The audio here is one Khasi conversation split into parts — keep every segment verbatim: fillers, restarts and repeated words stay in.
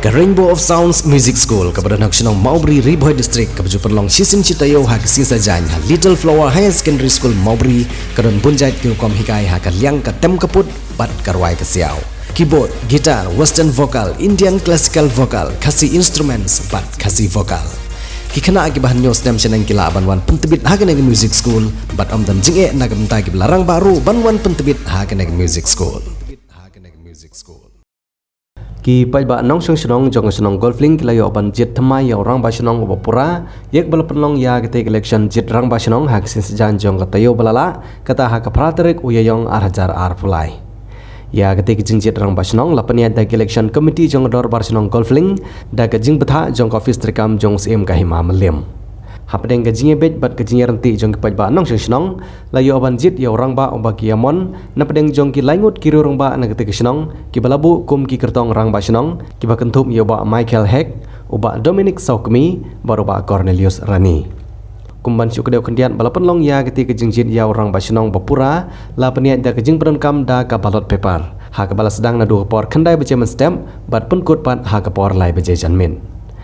Ka Rainbow of Sounds Music School kaba don ha ka shnong Mawbri, Ri Bhoi District, kaba ju pynlong shisien shi taïew ha ka sngi Saitjaiñ ha Little Flower Higher Secondary School Mawbri, ka don bun jait ki rukom hikai ha ka liang ka tem ka put bad ka rwai ka siaw. Keyboard, guitar, western vocal, Indian classical vocal, Khasi instruments bad Khasi vocal. Ki khynnah kiba hynñiew snem shaneng ki lah ban wan pyntbit ha kane ka music school bad ym don jingeh na ka bynta kiba la rangbah ruh ban wan pyntbit ha kane ka music school. Ki paidbah nongshong shnong jong ka shnong Golfling ki la ïoh ban jied thymmai ïa u rangbah shnong uba pura ïa kaba la pynlong ïa katei ka election jied rangbah shnong ha ka sngi Saitjaiñ jong ka taïew ba la lah, kata ha ka phra tarik u Ïaïong ar hajar arphew lai. Ïa katei ka jingjied rangbah shnong la pynïaid da ka election committee jong ka dorbar shnong Golfling da ka jingbthah jong ka office treikam jong u Syiem ka Hima Mylliem. Hapdeng ka jingïabeit bad ka jingïaryntih jong ki paidbah nongshong shnong, la ïoh ban jied ïa u rangbah uba ki ïamon napdeng jong ki laingut ki riew rangbah na katei ka shnong kiba la buh kum ki kyrtong rangbah shnong kiba kynthup ïa u Bah Michael Hek, u Bah Dominic Sawkmie bad u Bah Cornelius Rani. Kum ban shu kdew khyndiat ba la pynlong ïa katei ka jingjied ïa u rangbah shnong ba pura, la pynïaid da ka jingpyndonkam da ka ballot paper, ha kaba la sdang naduh ka por khyndai baje mynstep bad pynkut pat ha ka por lai baje janmiet.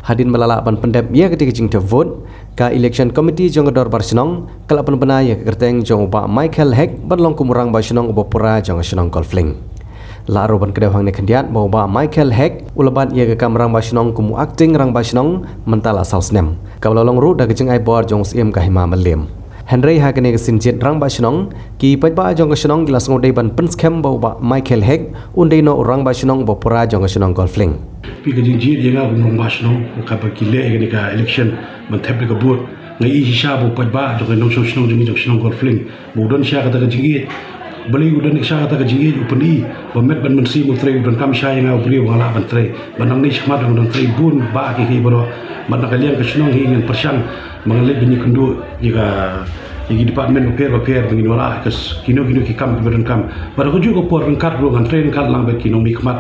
Hadien ba la lah ban pyndep ïa katei ka jingthep vote, ka election committee jong ka dorbar shnong ka la pynbna ïa ka kyrteng jong u Bah Michael Hek ban long kum u rangbah shnong uba pura jong ka shnong Golfling. La ruh ban kdew hangne khyndiat ba u Bah Michael Hek u la bat ïa ka kam rangbah shnong kum u acting rangbah shnong mynta la saw snem, kaba la long ruh da ka jingai bor jong u Syiem ka Hima Mylliem. Hynrei ha kane ka sien jied rangbah shnong, ki paidbah jong ka shnong ki la sngewdei ban pynskhem ba u Bah Michael Hek un dei noh u rangbah shnong uba pura jong ka shnong Golfling. Phi, ka jingjied ïa nga kum rangbah shnong kaba ki leh ïa kane ka election ban thep da ka vote, nga ïohi shisha ba u paidbah jong ka nongshong shnong jong ngi jong ka shnong Golfling ba u don shisha kata ka jingïeit. Balei u don shisha kata ka jingïeit? U pyni ba met bad mynsiem u trei, u donkam shisha ïa nga u briew ba nga lah ban trei, ban nangne shakhmat, ban nang trei bun bah ki kaei baroh. Bad na ka liang ka shnong hi ngan pyrshang ba ngan leit ban ïakynduh ïa ka, ïa ki department bapher bapher ba ngin wanrah ïa ka s-, kino kino ki kam kiba donkam. Bad ha kajuh ka por ryngkat ruh ngan trei ryngkat lang bad ki nongmihkhmat,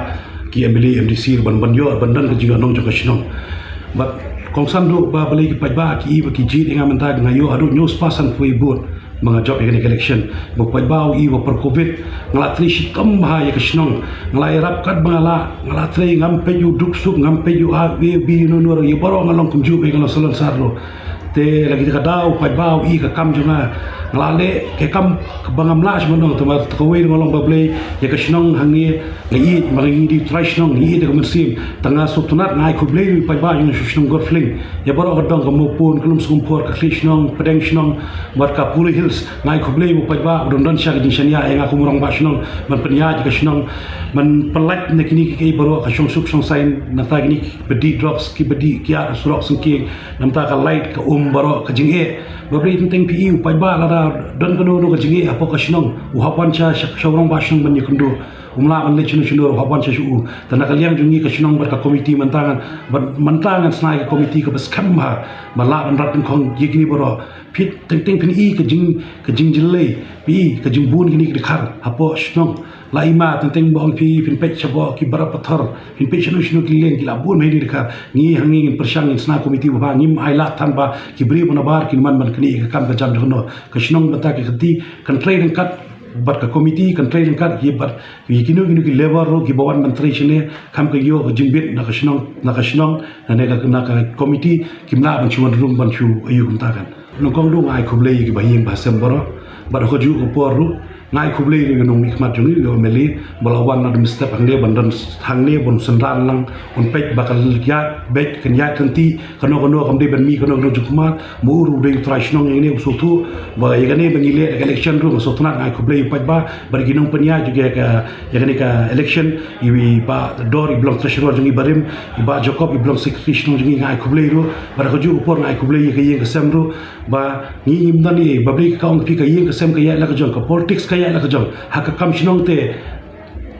ki M L A, M D C ban, ban ïoh ban don ka jingïohnong jong ka shnong. Bad kongsan ruh ba balei ki paidbah ki i ba ki jied ïa nga mynta, nga ïoh haduh hynñiew spah sanphew vote ba nga jop ïa kane ka election. Ba u paidbah u i ba por covid nga la trei shitom bha ïa ka shnong. Nga la ïarap katba nga lah, nga la trei, ngam peit ïa u duk suk, ngam peit ïa u A, A, B, ïa uno uno ruh, ïa baroh nga long kumjuh, ba nga long salonsar ruh. Te la kita ka daw u paidbah u i ka kam jong nga. Nga la leh ka kam kaba ngam lah shuh ban ong, te namar kawei ruh nga long ba balei ïa ka shnong hangne, nga ïeit ba ngi dei u trai shnong, ngi ïeit da ka mynsiem. Te nga sngewtynnat, nga ai khublei ruh ïa u paidbah jong ka shnong Golfling, ïa baroh ka dong, ka Mawpun, ka Lumskumpor, ka Khlieh Shnong, Pdeng Shnong bad ka Puri Hills. Nga ai khublei ïa u paidbah u don, don shisha ka jingshaniah ïa nga kum u rangbah shnong ban pynïaid ïa ka shnong, ban pynlait na kine kiei kiei baroh, ka shongsuk shongsaiñ, nangta kine kiba dih drugs, kiba dih kiad surok syngkien, nangta ka light, ka um baroh, ka jingeh. Ba balei teng teng phi i u paidbah lada don kano kano ka jingeh hapoh ka shnong, u hap wan sha, sha, sha u rangbah shnong ban ïakynduh. Um lah ban leit shano shano ruh, u hap wan sha sha u. Te na ka liang jong ngi ka shnong bad ka komiti mynta ngan, bad mynta ngan shna ïa ka komiti kaba skhem bha ba lah ban rat nyngkong ïa kine baroh. Phi teng teng phin i ka jing, ka jingjyllei, phi i ka jingbun kine ki dkhar hapoh shnong. La i ma teng teng ba ong phi, phin peit shapoh ki bra pathor, phin peit shano shano ki lieng, ki la bun bha ïa kine ki dkhar. Ngi hangne ngin pyrshang, ngin shna komiti ba bha, ngim ai lad than ba ki briew ba nabar kin wan ban knieh ïa ka kam ka jam jong ka, ka shnong. Mynta ka kti kan trei ryngkat bad ka komiti, kan trei ryngkat ïa bad ïa kino kino ki labour ruh kiba wan ban trei shane, kham ka ïoh ka jingbit na ka shnong, na ka shnong, na ne ka, na ka komiti, kim lah ban shu wan rung ban shu ïoh kumta kan. Nyngkong ruh nga ai khublei ïa ki bahaïing bahasem baroh, bad ha kajuh ka por ruh nga ai khublei ruh ïa u nongmihkhmat jong ngi, ïa u M L A, ba la wan na dum step hangne ban don hangne ban synran lang, un peit ba ka ïaid beit, kan ïaid ryntih, kano kano kam dei ban mih, kano kano jingkhmat. Mo ruh u dei u trai shnong ïa kane, u sngewthuh ba ïa kane ba ngi leh da ka election ruh. Nga sngewtynnat, nga ai khublei ïa u paidbah bad ki nongpynïaid jong ka, ïa kane ka election, ïa i Bah Dor iba long treasurer jong ngi barim, i Bah Jacob iba long secretary shnong jong ngi, nga ai khublei ruh. Bad ha kajuh ka por nga ai khublei ïa ka ïing ka sem ruh, ba ngi ngim don ei, ba balei ka ong phi, ka ïing ka sem ka ïaid la ka jong, ka politics ka ïaid la ka jong, ha ka kam shnong te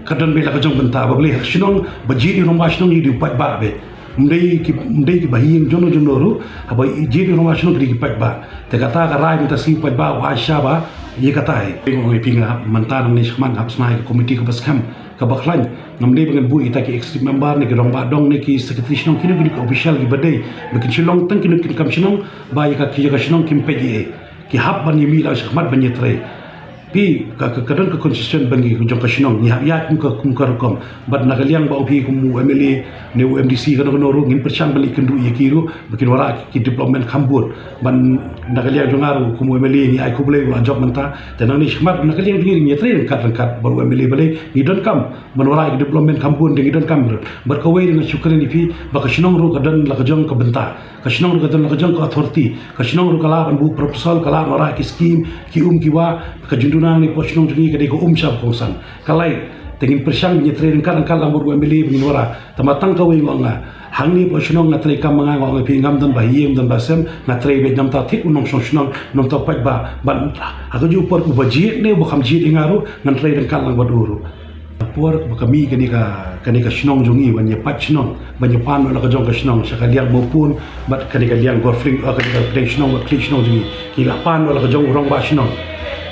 ka don beit la ka jong bynta. Ba balei ha ka shnong ba jied ïa u rangbah shnong, ïa u paidbah beit. Ym dei ki, ym dei ki bahaïing jong no jong no ruh, haba jied ïa u rangbah shnong ki dei ki paidbah. Te kata ka rai mynta sngi u paidbah u ai sha ba ïa kata hi. Nga ong ïa phi, nga hap mynta nangne shakhmat nga hap shna ïa ka komiti kaba skhem, kaba khlaiñ. Ngam dei ba ngan buh ïa kita ki executive member ne ki rangbah dong ne ki secretary shnong, kino kino ki official kiba dei, ba kin shu long tang kino kin kam shnong, ba ïa ka, ïa ka shnong kim peit ei ei. Ki hap ban ïa mih la shakhmat ban ïa trei. Phi ka, ka, ka don ka constitution ban ngi jong ka shnong ngi hap ïaid kum ka, kum ka rukom. Bad na ka liang ba ong phi kum u M L A ne u M D C kano kano ruh ngin pyrshang ban leit kynduh ïa ki ruh ba kin wanrah ki development kham bun. Bad na ka liang jong nga ruh kum u M L A ngi ai khublei u la jop mynta. Te nangne shakhmat na ka liang jong ngi ngi trei ryngkat ryngkat bad u M L A balei ngi donkam ban wanrah ki development kham bun te ngi donkam ruh. Bad kawei ruh nga shu kren ïa phi ba ka shnong ruh ka don la ka jong ka bynta. Ka shnong ruh ka don la ka jong ka authority. Ka shnong ruh ka lah ban buh proposal, ka lah ban wanrah ki skim, ki um ki wah, ka jingduna ngi hapoh shnong jong ngi ka dei ka um sha ba kongsan. Ka lai, te ngin pyrshang ban ïatrei ryngkat ryngkat lang bad u M L A ba ngin wanrah. Tangba tang kawei nga ong nga. Hangne hapoh shnong nga trei kam ma nga nga ong ïa phi ngam don ba ïing ngam don ba sem, nga trei beit namar thik u nongshong shnong, namar paidbah, ban ha kajuh por uba jied ne uba kham jied ïa nga ruh, ngan trei ryngkat lang bad u ruh. Por ba ka mih kane ka, kane ka shnong jong ngi ban ïa pait shnong, ban ïa pan noh la ka jong ka shnong sha ka liang Mawpun bad kane ka liang Gorfling, eh, kane ka pdeng shnong bad khlieh shnong jong ngi. Ki la pan noh la ka jong u rangbah shnong.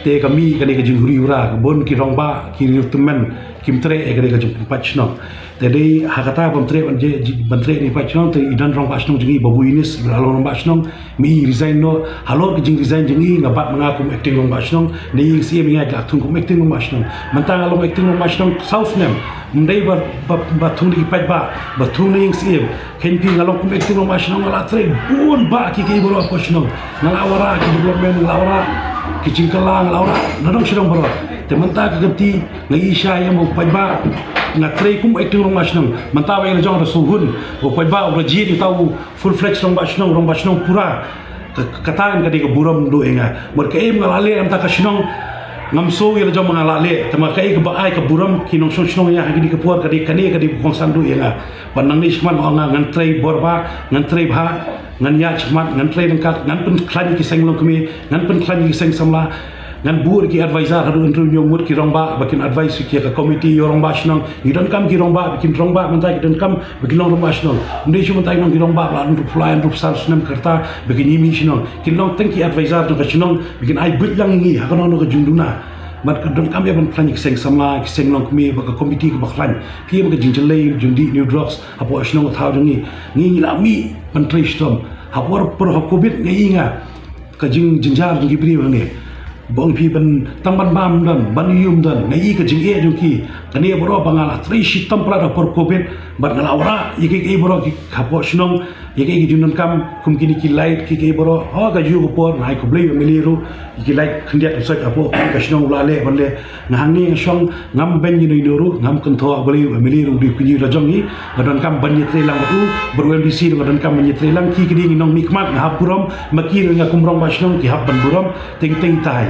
Te ka mih kane ka jinghuri hura, ka bun ki rangbah, ki riewtymmen, kim treh ïa kane ka jingpynpait shnong. Te dei ha kata ban treh ban je, ban treh ne pait shnong, te i don rangbah shnong jong ngi Babu Yunis, i la long rangbah shnong, ma i resign noh, halor ka jingresign jong i nga bat ma nga kum acting rangbah shnong, na ïing Syiem nga la thung kum acting rangbah shnong. Mynta nga long acting rangbah shnong saw snem. Ym dei ba, ba, ba thung da ki paidbah, ba thung na ïing Syiem. Khein phi nga long kum acting rangbah shnong nga la trei bun bah ki, ki baroh hapoh shnong. Nga la wanrah ki development, nga la wanrah ki jingkylla, nga la wanrah nadong shadong baroh. Te mynta ka kynti nga ïohi shai ïa u paidbah nga trei kum acting rangbah shnong. Mynta ba ïa la jong da suhun u paidbah u la jied ïa uta u full fledged rangbah shnong, rangbah shnong pura. Ka, ka, kata ka dei ka burom duh ïa nga. Bad kaei ba nga la leh mynta ka shnong ngam sngew ïa la jong ba nga la leh. Tangba kaei kaba ai ka burom ki nongshong shnong ïa nga ha kine ki por ka dei kane ka dei ba kongsan duh ïa nga. Bad nangne shakhmat nga ong nga ngan trei bor bah, ngan trei bha, ngan ïaid shakhmat, ngan trei ryngkat, ngan pynkhlaiñ ïa ki seng longkmie, ngan pynkhlaiñ ïa ki seng samla. Ngan buh ki advisor haduh hynriew hynñiew ngut ki rangbah ba kin advise ïa ka committee ïa u rangbah shnong. Ngi donkam ki rangbah ba kin rangbah mynta, ki donkam ba kin long rangbah shnong. Ym dei shuh mynta ki long ki rangbah ba la hynriewphew lai hynriewphew san snem ka rta ba kin ïa mih shnong. Kin long tang ki advisor jong ka shnong ba kin ai buit lang ïa ngi ha kano kano ka jingduna. Bad ka donkam ïa ban khlaiñ ïa ki seng samla, ki seng longkmie bad ka committee kaba khlaiñ. Phi ba ka jingjyllei jingdih ne u drugs hapoh shnong thaw jong ngi. Ngi ngi la mih ban trei shitom. Ha por por ha covid nga ïohi nga ka jingjynjar jong ki briew hangne. Ba ong phi ban tang ban bam don, ban ïum don, nga ïohi ka jingeh jong ki. Kane baroh ba nga la trei shitom palat ha por covid, bad nga la wanrah ïa kiei kiei baroh ki hapoh shnong, ïa kiei ki jingdonkam, kum kine ki light, kiei kiei baroh, ha kajuh ka por, nga ai khublei ïa u M L A ruh, ïa ki light khyndiat u sait hapoh ka shnong u la leh ban leh. Nga hangne nga shong, ngam beiñ ïa uno uno ruh, ngam kynthoh balei u M L A ruh u dei u kñi la jong ngi, nga donkam ban ïatrei lang bad u, bad u M D C ruh nga donkam ban ïatrei lang, ki ki dei ngi nongmihkhmat, nga hap burom, ma ki ruh nga kum rangbah shnong ki hap ban burom, teng teng ita hi.